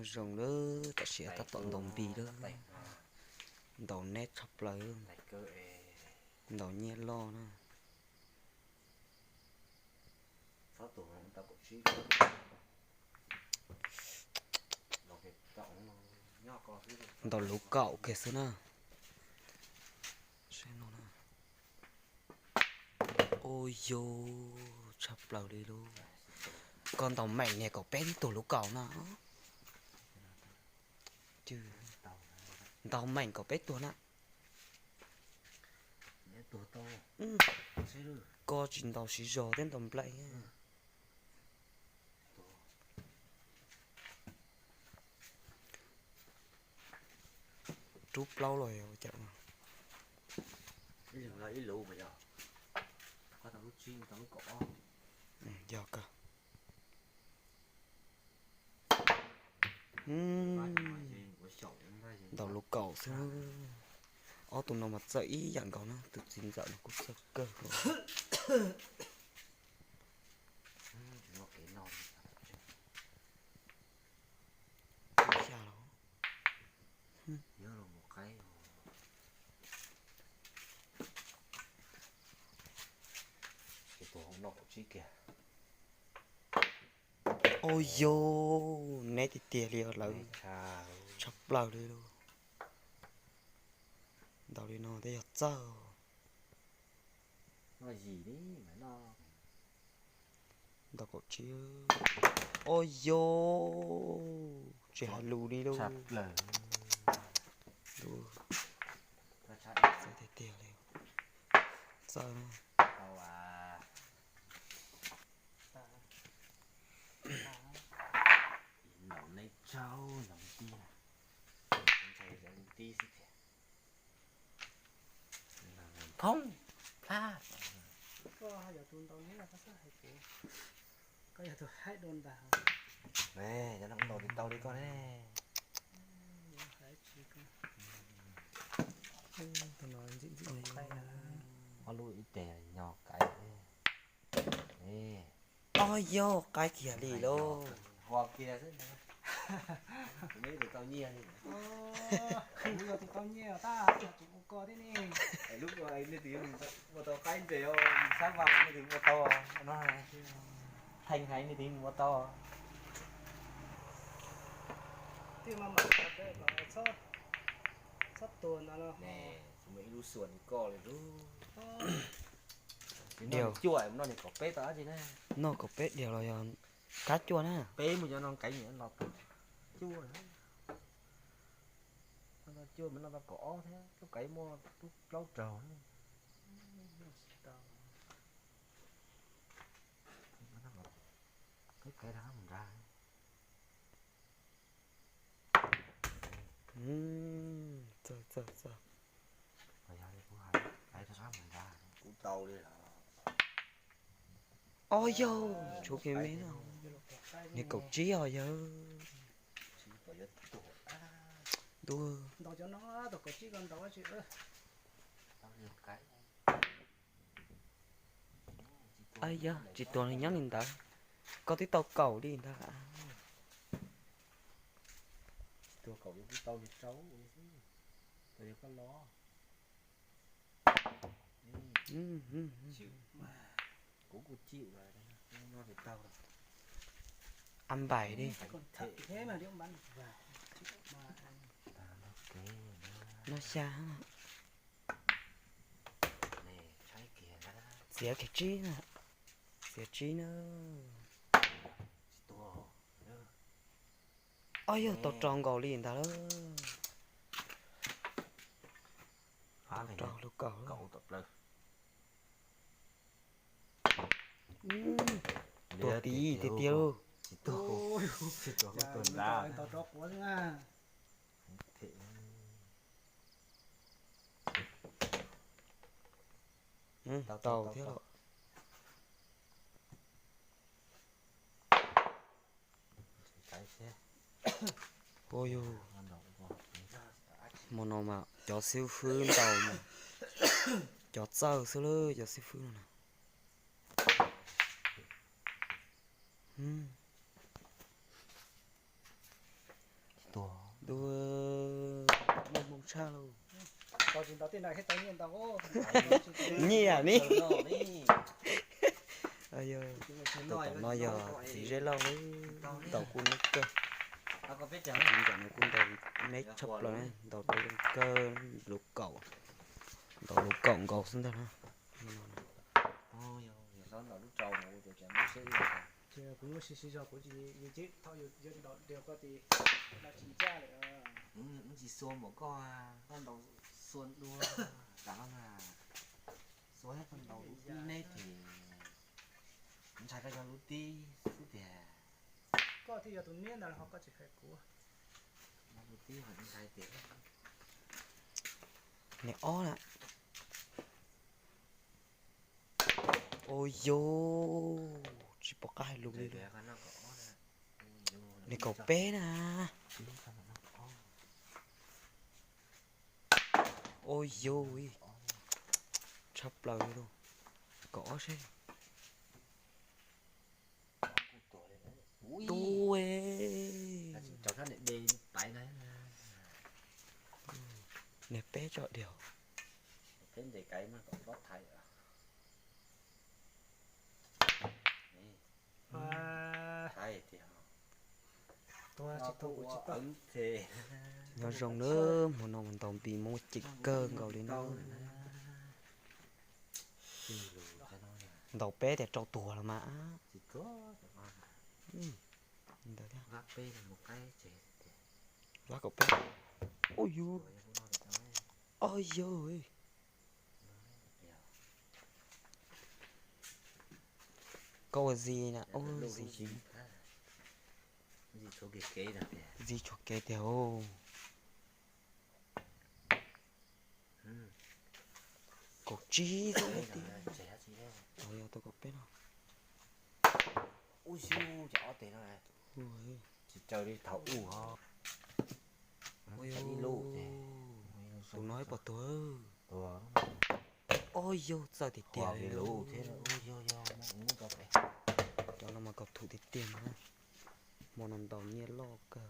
Zoo lawm, tam sim tab tom ntaus npis lawm. Ntaus neb tshaj plaws, ntaus nyiaj loj na. Ntaus lub kaum kiag xwb na. Ua yog tshaj plaws li lauj. Koj ntaus meem niag kaum peb tib tug lub kaum na. Ntaus meem kaum peb tug na. Koj tsis ntaus siv zog thiab ntaus nplaim. Rub plaub los yog cas? Yog kawg. Ntaus lub kaum xwb. Ob tug no mas txawj ib yam nkaus na, tus txiv ntxawm no kuj txawj kawg. Xya los. Ua yog neb tiag tiag li lawm, tshaj plaws li lauj. Ntaus li no twb yog txawj. Ntaus kaum tsib. Ua yog tsis hais lus li lauj. Txawj tiag tiag li. Txawj na. Thoob plab. Koj yog tus ntaus neb los koj xav hais kuv, koj yog tus haib dua ntag. Cov no kuv ntaus tsis tau li koj ne. Tus no ntxim ntxim qaib na. Ob lub ib tes nyog qaib. Ob yog qaib kiag li lauj. Kuv yog tus tau nyiaj li. Kuv yog tus tau nyiaj tag, kuv ua ko thiab ne. Lub nej twb ua tau qaib ntses, xab vas nej twb ua tau no. Theej hais nej twb ua tau. Twb mas mam kom txhob tuag ntawd los. Ib lub xuas li koj li lub. Diav. Cuaj mus noj niag kaum peb tau dab tsi na? Noj kaum peb diav los yog kab cuaj na. Peb mus cov no nqeeb los cuaj na. Cuaj mus noj tau kaum ob thiab, lub kav muaj lub plaub raug. Peb kav rov qab mus nrad. Txawj txawj txawj. Kuv tau li. Ob yog tshuav kiag me no. Niag kaum tsib os yawg. Ntuj. Yog tsis tuag li nyob li ntawd, koj twb tau kaum li ntag. Ab npaim li. No xya. Txiav kiag tsib na. Txiav tsib na. Ob yog tau rau nkaus li ntag lawm. Rau lub kaum. Tuag tib tiag tiag lauj. Tau thiab los. Ua yog, hmo no mas cov xib fwb ntau mas cov txawj xwb lawm cov xib fwb no na. Ntaus tej no thiaj tau nyiaj ntau. Nyiaj ni. Tus tom no yog txiv zeb loj, ntaus kuj neb kawg. Tus tom no kuj ntaus neb tshaj plaws, ntaus rau zoo kawg, luv kaum, ntaus luv kaum nkaus xwb ntag na. Kuv muab siv siv zog kuv ces yus ceb thaum yus yuav ntaus diav koj ces ntaus tsis ncaj lawm. Tsis xua npaum koj, koj ntaus xua dua tas mas, xua thiab koj ntaus lub tib neb ces ntshai koj yog lub tib xwb tiag. Koj thiaj yog tus niab ntag los ho koj tsis hais kuv. Lub tib ho ntshai tiag. Niag ob na. Ua yus tsis pom qab hais lus li. Niag kaum peb na. Ua yus tshaj plaws li lauj. Kaum ob seb. Tub, niag peb tso diav. Nyob zoo nawb, hmo no mus ntaus npis muaj ceem kawg nkaus li no. Ntaus peb tias rau tuag los mas. Ntawd thiab. Vab kaum peb. Ua yus. Ua yus. Koj ua zis na, ua zis. Zis tshuav kev tiag os. Kaum tsib xwb tiag. Yog tau kaum peb no. Ub xyub, ces ob teg no tsis tsaws li thaum ub ho. Tus no ib puas tuag? Ob yug txawj tiag tiag li. Cov no mas kaum thum tiag tiag no. Hmo no ntaus nyiaj loj kawg.